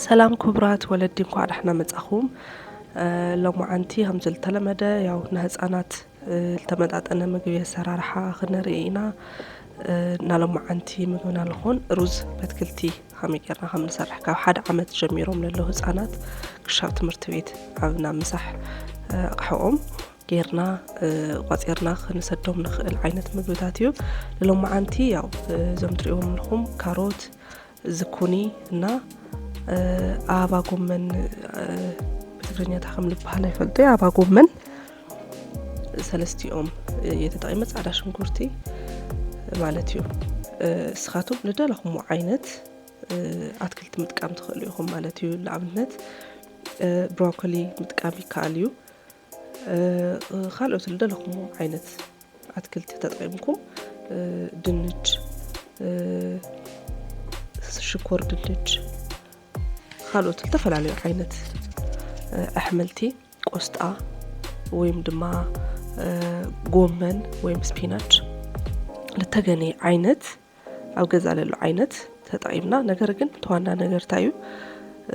ሰላም ክቡራት ወለዲ፣ እንኳዕ ዳሕና መጻኹም። እ፣ ሎማዓንቲ ከም ዝተለመደ ያው ንህጻናት፣ እ፣ ዝተመጣጠነ ምግቢ ኣሰራርሓ ክንርኢ ኢና። እ፣ እና ሎማዓንቲ ምግብና ልኾን ሩዝ በትክልቲ ከመይ ጌርና ከም ንሰርሕ፣ ካብ ሓደ ዓመት ጀሚሮም ለለዉ ህጻናት ክሻብ ትምህርቲ ቤት ኣብ ናብ ምሳሕ፣ እ፣ ኣቕሕኦም ጌርና፣ እ፣ ቋጺርና ክንሰዶም ንኽእል ዓይነት ምግብታት እዩ። ንሎማዓንቲ ያው፣ እ፣ እዞም ትርእይዎም ኣለኹም ካሮት፣ ዝኩኒ እና፣ እ፣ ኣበባ ጎመን፣ እ፣ ብትግርኛ እንታይ ከም ዝበሃል ኣይፈልጦ፣ ኣበባ ጎመን ሰለስቲኦም እየ ተጠቒመ፣ ጻዕዳ ሽንኩርቲ ማለት እዩ። እ፣ እስኻትኩም ልደለኹምዎ ዓይነት፣ እ፣ ኣትክልቲ ምጥቃም ትኽእሉ ኢኹም ማለት እዩ። ንኣብነት፣ እ፣ ብሮኮሊ ምጥቃም ይከኣል እዩ። እ፣ ካልኦት ልደለኹምዎ ዓይነት ኣትክልቲ ተጠቒምኩም፣ እ፣ ድንች፣ እ፣ ሽኮር ድንች፣ ካልኦት ዝተፈላለዩ ዓይነት፣ እ፣ ኣሕምልቲ፣ ቆስጣ ወይም ድማ፣ እ፣ ጎመን ወይም ስፒናች፣ ልተገነየ ዓይነት፣ ኣብ ገዛ ለሎ ዓይነት ተጠቒምና። ነገር ግን እቲ ዋና ነገር እንታይ እዩ?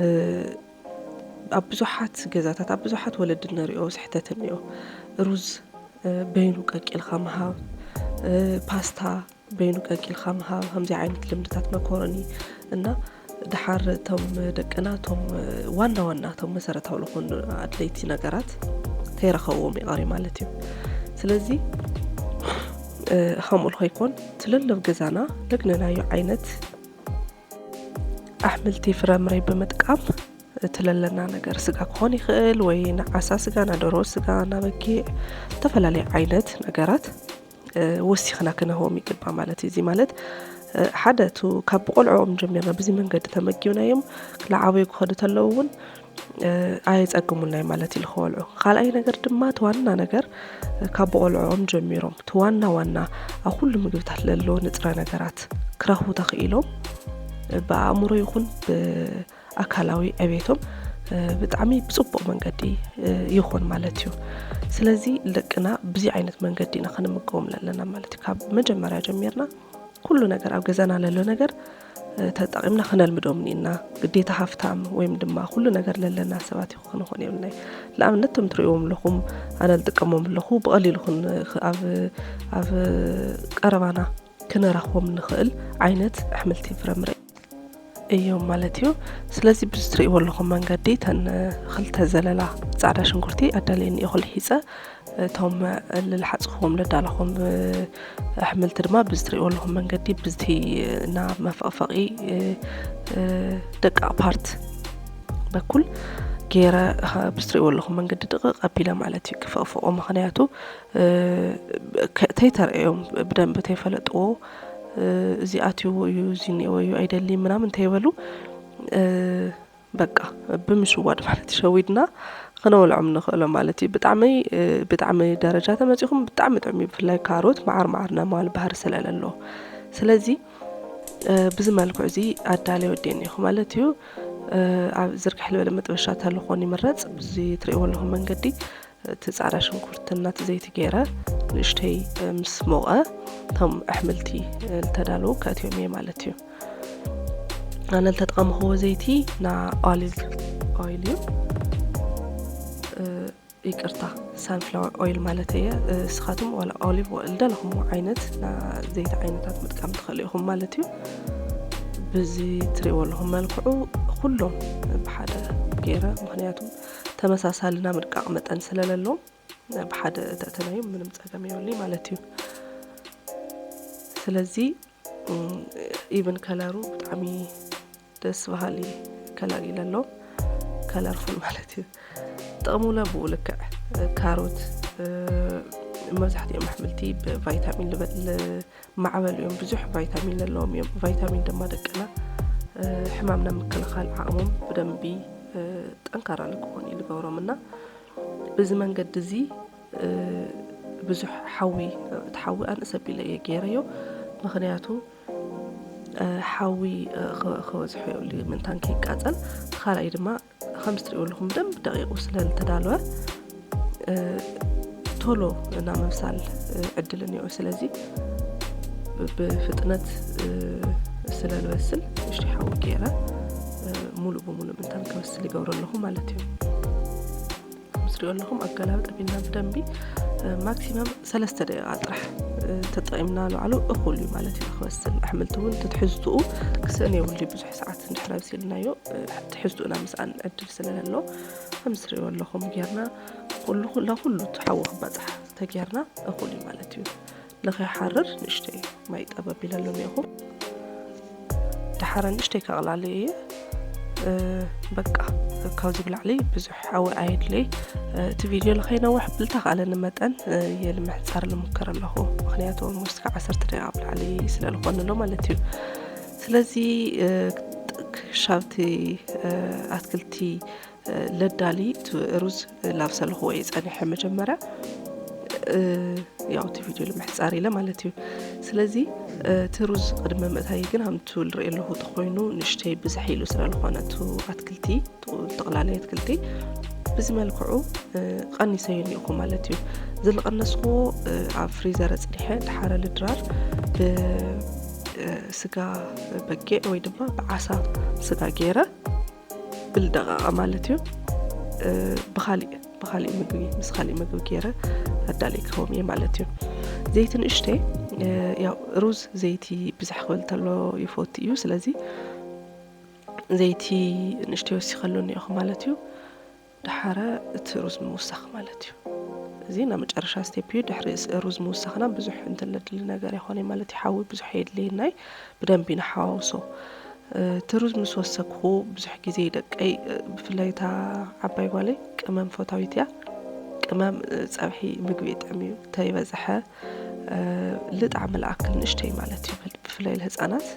እ፣ ኣብ ብዙሓት ገዛታት፣ ኣብ ብዙሓት ወለዲ ንሪኦ ስሕተት እኒኦ። ሩዝ፣ እ፣ በይኑ ቀቂልካ ምሃብ፣ እ፣ ፓስታ በይኑ ቀቂልካ ምሃብ፣ ከምዚ ዓይነት ልምድታት፣ መኮረኒ እና ድሓር እቶም ደቅና እቶም ዋና ዋና እቶም መሰረታዊ ዝኾኑ ኣድለይቲ ነገራት ተይረኸብዎም ይቐሪ ማለት እዩ። ስለዚ፣ እ፣ ከምኡ ከይኮን ትለለብ ገዛና ለግነናዮ ዓይነት ኣሕምልቲ ፍረምረ ብምጥቃም እቲ ለለና ነገር ስጋ ክኾን ይኽእል ወይ ንዓሳ ስጋ፣ ናደሮ ስጋ፣ ናበጊዕ፣ ዝተፈላለዩ ዓይነት ነገራት፣ እ፣ ወሲኽና ክነህቦም ይግባእ ማለት እዩ። እዚ ማለት፣ እ፣ ሓደ እቱ ካብ ቆልዕኦም ጀሚርና ብዚ መንገዲ ተመጊብናዮም ክለዓበዩ ክኸዱ ተለዉ እውን፣ እ፣ ኣየጸግሙናይ ማለት እዩ ልኸወልዑ። ካልኣይ ነገር ድማ እቲ ዋና ነገር፣ እ፣ ካብ ቆልዕኦም ጀሚሮም እቲ ዋና ዋና ኣብ ኩሉ ምግብታት ለሎ ንጥረ ነገራት ክረኽቡ ተኽኢሎም፣ እ፣ ብኣእምሮ ይኹን ብ-፣ ኣካላዊ ዕቤቶም፣ እ፣ ብጣዕሚ ብጽቡቕ መንገዲ፣ እ፣ ይኾን ማለት እዩ። ስለዚ ደቅና ብዚ ዓይነት መንገዲ ኢና ክንምገቦም ለለና ማለት እዩ። ካብ መጀመርያ ጀሚርና ኩሉ ነገር ኣብ ገዛና ለሎ ነገር፣ እ፣ ተጠቒምና ክነልምዶም እኒና። ግዴታ ሃፍታም ወይም ድማ ኩሉ ነገር ለለና ሰባት ይኹ-፣ ክንኾን የብልናይ። ንኣብነት እቶም ትርእይዎም ኣለኹም፣ ኣነ ዝጥቀሞም ኣለኹ፣ ብቐሊሉ ክን-፣ ክ-፣ ኣብ፣ ኣብ ቀረባና ክንረኽቦም ንኽእል ዓይነት ኣሕምልቲ ፍረምረ እዮም ማለት እዩ። ስለዚ ብዚ ትርእይዎ ኣለኹም መንገዲ እተን ክልተ ዘለላ ጻዕዳ ሽንኩርቲ ኣዳልየን እየ ኮልሒጸ። እቶም ልልሓጽኽዎም ለዳለኹም ኣሕምልቲ ድማ ብዚ ትርእይዎ ኣለኹም መንገዲ ብዝቲ ናብ መፈቕፈቒ ደቃቕ ፓርት በኩል ገይረ ብዚ ትርእይዎ ኣለኹም መንገዲ ድቕቕ ኣቢለ ማለት እዩ ክፈቕፍቖ። ምኽንያቱ እ፣ ከ-፣ ተይተርእዮም ብደንቢ ተይፈለጥዎ፣ እ፣ እዚ ኣትይዎ እዩ፣ እዚ እኒአዎ እዩ፣ ኣይደልይን ምናምን እንተይበሉ፣ እ፣ በቃ ብምሽዋድ ማለት እዩ፣ ሸዊድና ክነውልዖም ንኽእሎ ማለት እዩ። ብጣዕሚ፣ እ፣ ብጣዕሚ ደረጃ ተመጺኹም ብጣዕሚ ጥዑም እዩ። ብፍላይ ካሮት መዓር መዓር ናይ ምባል ባህሪ ስለ ለለዎ። ስለዚ፣ እ፣ ብዚ መልክዑ እዚ ኣዳልየ ወዲኤ እኒኹ ማለት እዩ። እ፣ ኣብ ዝርግሕ ዝበለ መጥበሻ ተልኾን ይምረጽ። ብዚ ትርእይዎ ኣለኹም መንገዲ እቲ ጻዕዳ ሽንኩርትን ናቲ ዘይቲ ገይረ ንእሽተይ ምስ ሞቐ እቶም ኣሕምልቲ ዝተዳለዉ ከእትዮም እየ ማለት እዩ። ኣነ ዝተጠቐምኽዎ ዘይቲ ና ኦሊቭ ኦይል እዩ። እ፣ ይቅርታ፣ ሳንፍላወር ኦይል ማለት እየ። እ፣ እስኻትም ዋላ ኦሊቭ ኦይል ደለኹምዎ ዓይነት ና ዘይቲ ዓይነታት ምጥቃም ትኽእሉ ኢኹም ማለት እዩ። ብዚ ትርእይዎ ኣለኹም መልክዑ ኩሎም ብሓደ ገይረ፣ ምኽንያቱ ተመሳሳሊ ናይ ምድቃቕ መጠን ስለ ለሎም ብሓደ ተእተናዮም ምንም ጸገም የብሉይ ማለት እዩ። ስለዚ፣ እም፣ ኢቭን ከለሩ ብጣዕሚ ደስ በሃሊ ከለር እዩ ለሎ። ከለርፉል ማለት እዩ። ጥቕሙ ለ ብኡ ልክዕ፣ ካሮት፣ እ፣ መብዛሕትኦም ኣሕምልቲ ብቫይታሚን ልበ-፣ ል-፣ ማዕበል እዮም። ብዙሕ ቫይታሚን ለለዎም እዮም። ቫይታሚን ድማ ደቅና፣ እ፣ ሕማም ናይ ምክልኻል ዓቕሞም ብደንቢ፣ እ፣ ጠንካራ ንክኾኑ እዩ ዝገብሮም እና ብዚ መንገዲ እዚ፣ እ፣ ብዙሕ ሓዊ፣ እቲ ሓዊ ኣንእስ ኣቢለ እየ ገይረዮ። ምኽንያቱ፣ እ፣ ሓዊ፣ እ፣ ኸ-፣ ከበዝሖ የብሉ፣ ምእንታን ከይቃጸል። እቲ ካልኣይ ድማ፣ ከምዚ ትርእይዎ ኣለኹም፣ ብደንብ ደቂቑ ስለ ዝተዳለወ፣ እ፣ ቶሎ ናይ ምብሳል፣ እ፣ ዕድል እኒኦ። ስለዚ፣ ብ-፣ ብፍጥነት፣ እ፣ ስለ ዝበስል፣ ንእሽተይ ሓዊ ገይረ፣ እ፣ ሙሉእ ብሙሉእ ምእንታን ክበስል ይገብሮ ኣለኹ ማለት እዩ። ምስ ሪኦ ኣለኹም ኣገላብጥ ኣቢልና ብደንቢ፣ እ፣ ማክሲመም ሰለስተ ደቂቓ ጥራሕ፣ እ፣ ተጠቒምና ንባዕሉ እኹል እዩ ማለት እዩ ክበስል። ኣሕምልቲ እውን ትሕዝትኡ ክስእን የብሉ እዩ። ብዙሕ ሰዓት እንድሕር ኣብሲልናዮ፣ እ፣ ትሕዝትኡና ምስኣን ዕድል ስለለሎ፣ ከም ዝሪእዎ ኣለኹም ጌርና ኩሉ፣ ኩላ ኩሉ እቲ ሓዊ ክባጻሕ ተጌርና እኹል እዩ ማለት እዩ። ንኸይሓርር ንእሽተይ ማይ ጠብ ኣቢለሉ እኒአኹ። ደሓረ ንእሽተይ ከቕላልዮ እየ። እ፣ በቃ ካብዚ ብላዕሊ ብዙሕ ሓዊ ኣየድልይ። እ፣ እቲ ቪድዮ ንኸይነውሕ ብልተኻእለኒ መጠን፣ እ፣ እየ ንምሕጻር ልሙከር ኣለኹ። ምኽንያቱ ኦልሞስት ካብ ዓሰርተ ደቂቓ ብላዕሊ ስለ ዝኾነ ኣሎ ማለት እዩ። ስለዚ፣ እ፣ ክሻብቲ፣ እ፣ ኣትክልቲ፣ እ፣ ለዳሊ እቲ ሩዝ ላብሰልኽዎ እየ ጸኒሐ መጀመርያ። እ፣ ያው እቲ ቪድዮ ንምሕጻር ኢለ ማለት እዩ። ስለዚ፣ እ፣ እቲ ሩዝ ቅድሚ ምእታዊ ግን ሃምቱ ልርኢ ኣለኹ ተኾይኑ ንእሽተይ ብዝሕ ኢሉ ስለ ዝኾነ እቲ ኣትክልቲ፣ ጥቕላሊ ኣትክልቲ ብዚ መልክዑ፣ እ፣ ቀኒሰዮ እኒኦኹ ማለት እዩ። እዚ ልቐነስኽዎ፣ እ፣ ኣብ ፍሪዘር ኣጽኒሐ ድሓረ ልድራር ብ፣ እ፣ ስጋ በጊዕ ወይ ድማ ብዓሳ ስጋ ገይረ ብልደቐቐ ማለት እዩ። እ፣ ብኻሊእ፣ ብኻሊእ ምግቢ፣ ምስ ኻሊእ ምግቢ ገይረ ኣዳሊክዎም እየ ማለት እዩ። ዘይቲ ንእሽተይ፣ እ፣ ያው ሩዝ ዘይቲ ብዝሕ ክብል ተሎ ይፈቱ እዩ። ስለዚ ዘይቲ ንእሽተይ ወሲኸሉ እኒኦኹ ማለት እዩ። ደሓረ እቲ ሩዝ ምውሳኽ ማለት እዩ። እዚ ናብ መጨረሻ ስቴፕ እዩ። ድሕሪ ስ-፣ ሩዝ ምውሳኽና ብዙሕ እንትን ለድሊ ነገር ይኾነ ማለት እዩ። ሓዊ ብዙሕ የድልየናይ። ብደንቢ ንሓዋውሶ። እ፣ እቲ ሩዝ ምስ ወሰክኹ ብዙሕ ግዜ ደቀይ፣ እ፣ ብፍላይ እታ ዓባይ ጓለይ ቅመም ፈታዊት እያ። ቅመም፣ እ፣ ጸብሒ ምግቢ ይጥዕም እዩ። እንተይበዝሐ፣ እ፣ ልጣዕሚ ልኣክል ንእሽተይ ማለት እዩ። ብፍላይ ንህጻናት፣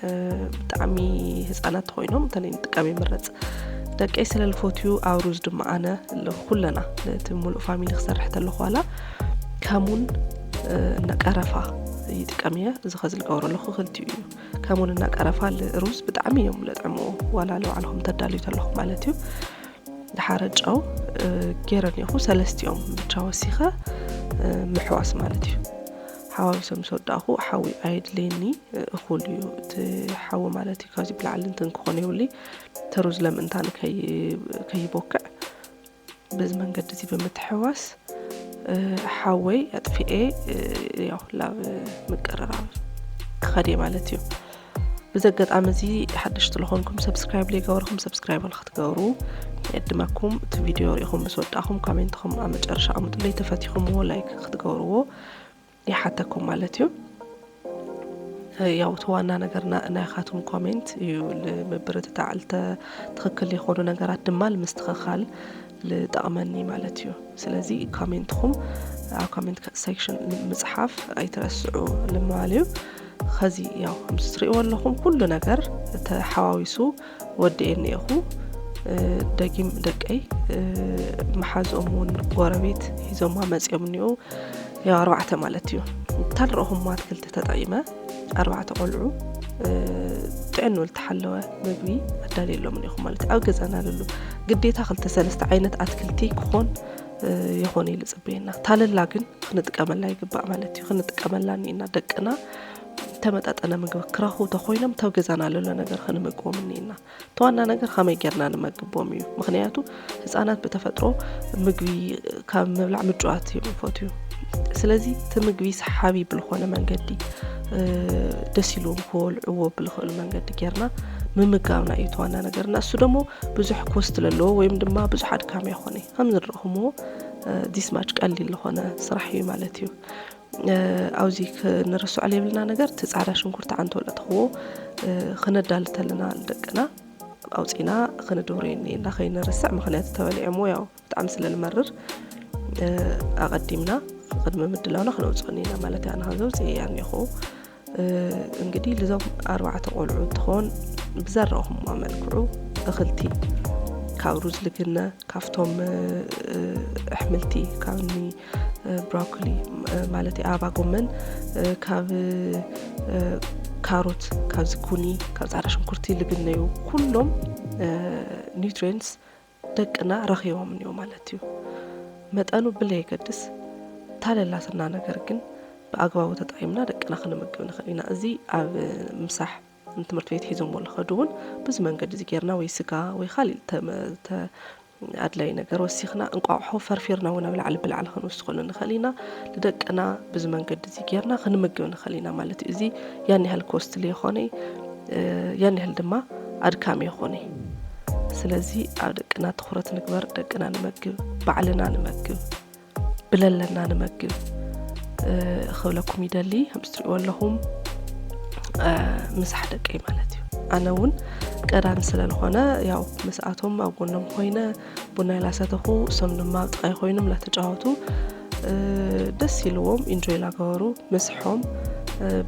እ፣ ብጣዕሚ ህጻናት ተኾይኖም እንተለይ ንጥቀም ይምረጽ። ደቀይ ስለ ልፈትዩ ኣብ ሩዝ ድማ ኣነ ለ-፣ ኩለና ነቲ ሙሉእ ፋሚሊ ክሰርሕ ተለኹ ዋላ ከሙን፣ እ፣ እና ቀረፋ ይጥቀም እየ። እዚ ኸዚ ልገብሮ ኣለኹ ክልቲኡ እዩ። ከሙን እና ቀረፋ ል-፣ ሩዝ ብጣዕሚ እዮም ለጥዕምዎ፣ ዋላ ልባዕልኹም ተዳልዩ ተለኹም ማለት እዩ። ደሓረ ጨው፣ እ፣ ገይረ እኒኹ ሰለስቲኦም ብቻ ወሲኸ፣ እ፣ ምሕዋስ ማለት እዩ። ሓዋዊሶም ምስ ወዳእኹ ሓዊ ኣየድልየኒ፣ እ፣ እኹል እዩ እቲ ሓዊ ማለት እዩ። ካብዚ ብላዕሊ እንትን ክኾን የብሉይ። እቲ ሩዝ ለምእንታን ከይ-፣ ከይቦክዕ በዚ መንገዲ እዚ ብምትሕዋስ፣ እ፣ ሓወይ ኣጥፊኤ፣ እ፣ ያው ላብ ምቅርራብ ክኸድ እየ ማለት እዩ። ብዚ ኣጋጣሚ እዚ ሓደሽቲ ዝኾንኩም ሰብስክራይብ ዘይገበርኩም ሰብስክራይብ ንክትገብሩ ይዕድመኩም። እቲ ቪድዮ ሪኢኹም ምስ ወዳእኹም ኮሜንትኹም ኣብ መጨረሻ ኣምጡለይ፣ ተፈቲኹምዎ ላይክ ክትገብርዎ ይሓተኩም ማለት እዩ። ያው እቲ ዋና ነገር ና-፣ ናይኻትኩም ኮሜንት እዩ ንምብርትታዕ፣ ልተ-፣ ትኽክል ዘይኮኑ ነገራት ድማ ንምስትኽኻል ልጠቕመኒ ማለት እዩ። ስለዚ ኮሜንትኹም ኣብ ኮሜንት ከ-፣ ሴክሽን ምጽሓፍ ኣይትረስዑ ልማል እዩ። ኸዚ ያው ከምዚ ትርእይዎ ኣለኹም ኩሉ ነገር ተሓዋዊሱ ወዲኤ እኒኤኹ። እ፣ ደጊም ደቀይ፣ እ፣ መሓዝኦም እውን ጎረቤት ሒዞማ መጺኦም እኒኡ። ያው ኣርባዕተ ማለት እዩ። እታ ልረኹም ኣትክልቲ ተጠቒመ ኣርባዕተ ቆልዑ፣ እ፣ ጥዕኑ ልተሓለወ ምግቢ ኣዳልየሎም እኒኹ ማለት እዩ። ኣብ ገዛና ልሉ ግዴታ ክልተ ሰለስተ ዓይነት ኣትክልቲ ክኾን፣ እ፣ ይኾን ኢሉ ጽበየና። ታለላ ግን ክንጥቀመላ ይግባእ ማለት እዩ። ክንጥቀመላ እኒና ደቅና ተመጣጠነ ምግቢ ክረኽቡ ተኾይኖም፣ ተብ ገዛና ልሎ ነገር ክንምግቦም እኒና። እቲ ዋና ነገር ከመይ ጌርና ንመግቦም እዩ። ምኽንያቱ ህጻናት ብተፈጥሮ ምግቢ ካብ ምብላዕ ምጭዋት እዮም ዝፈትዩ። ስለዚ እቲ ምግቢ ሰሓቢ ብልኾነ መንገዲ፣ እ፣ ደስ ኢልዎም ክበልዕዎ ብልኽእሉ መንገዲ ጌርና ምምጋብና እዩ እቲ ዋና ነገር። እና እሱ ደሞ ብዙሕ ኮስት ለለዎ ወይም ድማ ብዙሕ ኣድካሚ ኣይኮነ። ከም ዝረእኹምዎ፣ እ፣ ዲስማች ቀሊል ዝኾነ ስራሕ እዩ ማለት እዩ። እ፣ ኣብዚ ክንርስዖ ዘይብልና ነገር፣ እቲ ጻዕዳ ሽንኩርቲ ዓንተወለጥኽዎ፣ እ፣ ክነዳሊ ተለና ንደቅና ኣውጺና ክንድብሮ እኒኤና ከይንርስዕ፣ ምኽንያቱ ተበሊዖምዎ ያው ብጣዕሚ ስለ ልመርር፣ እ፣ ኣቐዲምና ቅድሚ ምድላውና ክነውጽኦ እኒኤና ማለት እያ። ኣነ ከምዚ ኣውጽኤያ እኒኹ። እ፣ እንግዲህ ልዞም ኣርባዕተ ቆልዑ እንትኾን ብዘረኹምዎ መልክዑ እኽልቲ ካብ ሩዝ ልግነ፣ ካብቶም፣ እ፣ ኣሕምልቲ፣ ካብ እኒ፣ እ፣ ብሮኮሊ፣ እ፣ ማለት ኣበባ ጎመን፣ እ፣ ካብ፣ እ፣ ካሮት፣ ካብ ዝኩኒ፣ ካብ ጻዕዳ ሽንኩርቲ ልግነዩ ኩሎም፣ እ፣ ኒውትሪየንትስ ደቅና ረኺቦም እኒኦ ማለት እዩ። መጠኑ ብለየገድስ፣ ታለላትና ነገር ግን ብኣግባቡ ተጠቒምና ደቅና ክንምግብ ንኽእል ኢና። እዚ ኣብ ምሳሕ ንትምህርቲ ቤት ሒዞሞ ዝኸዱ እውን በዚ መንገዲ እዚ ጌርና ወይ ስጋ ወይ ካሊእ ተመ- ተ- ኣድላይ ነገር ወሲኽና እንቋቑሖ ፈርፊርና እውን ኣብ ላዕሊ ብላዕሊ ክንውስኸሉ ንኽእል ኢና። ንደቅና ብዚ መንገዲ እዚ ጌርና ክንምግብ ንኽእል ኢና ማለት እዩ። እዚ ያን ያህል ኮስትሊ ይኾነ ያን ያህል ድማ ኣድካሚ ይኾነ። ስለዚ ኣብ ደቅና ትኹረት ንግበር፣ ደቅና ንመግብ፣ ባዕልና ንመግብ፣ ብለለና ንመግብ ክብለኩም ይደሊ። ከም ትሪእዎ ኣለኹም ምሳሕ ደቀይ ማለት እዩ። ኣነ እውን ቀዳሚ ስለ ዝኾነ ያው ምስኣቶም ኣብ ጎኖም ኮይነ ቡና ኢላሰተኹ እሶም ድማ ኣብ ጥቃይ ኮይኖም እናተጫወቱ ደስ ኢልዎም ኢንጆይ ላገበሩ ምስሖም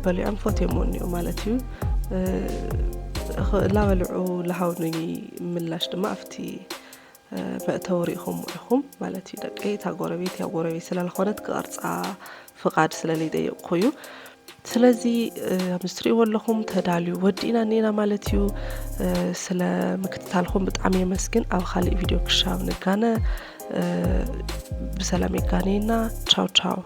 በሊዖም ፈትዮም ወኒኡ ማለት እዩ። እናበልዑ ልሃውኒ ምላሽ ድማ ኣብቲ መእተዊ ርኢኹም ኢኹም ማለት እዩ። ደቀይ እታ ጎረቤት ያው ጎረቤት ስለ ዝኾነት ክቐርፃ ፍቓድ ስለ ዘይጠየቕኩ እዩ። ስለዚ ከምዚ ትሪእዎ ኣለኹም ተዳልዩ ወዲእና እኒና ማለት እዩ። ስለ ምክትታልኩም ብጣዕሚ የመስግን። ኣብ ካሊእ ቪድዮ ክሻብ ንጋነ ብሰላም የጋነየና። ቻው ቻው።